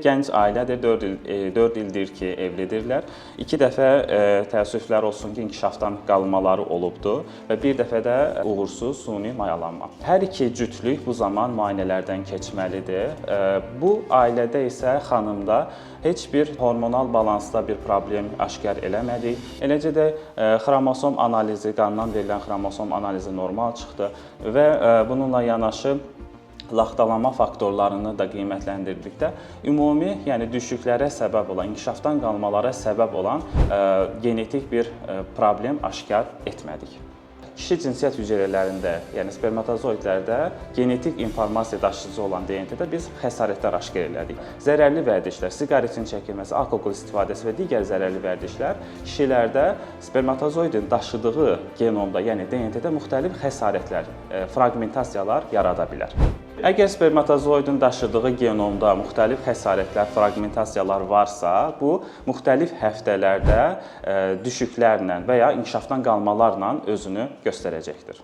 Gənc ailədir, 4 il 4 ildir ki, evlidirlər. 2 dəfə təəssüflər olsun ki, inkişafdan qalmaları olubdu və bir dəfə də uğursuz suni mayalanma. Hər iki cütlük bu zaman müayinələrdən keçməlidir. Bu ailədə isə xanımda heç bir hormonal balansda bir problem aşkar eləmədik. Eləcə də xromosom analizi, qandan verilən xromosom analizi normal çıxdı və bununla yanaşı laxtalama faktorlarını da qiymətləndirdikdə ümumi, yəni düşüklərə səbəb olan, inkişafdan qalmalara səbəb olan genetik bir problem aşkar etmədik. Kişi cinsiyyət hüceyrələrində, yəni spermatozoidlərdə genetik informasiya daşıyıcı olan DNT-də biz xəsarətlər aşkar elədik. Zərərli vərdişlər, siqaretin çəkilməsi, alkoqol istifadəsi və digər zərərli vərdişlər kişilərdə spermatozoidin daşıdığı genomda, yəni DNT-də müxtəlif xəsarətlər, fraqmentasiyalar yarada bilər. Əgər spermatozoidin daşıdığı genomda müxtəlif xəsarətlər, fraqmentasiyalar varsa, bu müxtəlif həftələrdə düşüklərlə və ya inkişafdan qalmalarla özünü göstərəcəkdir.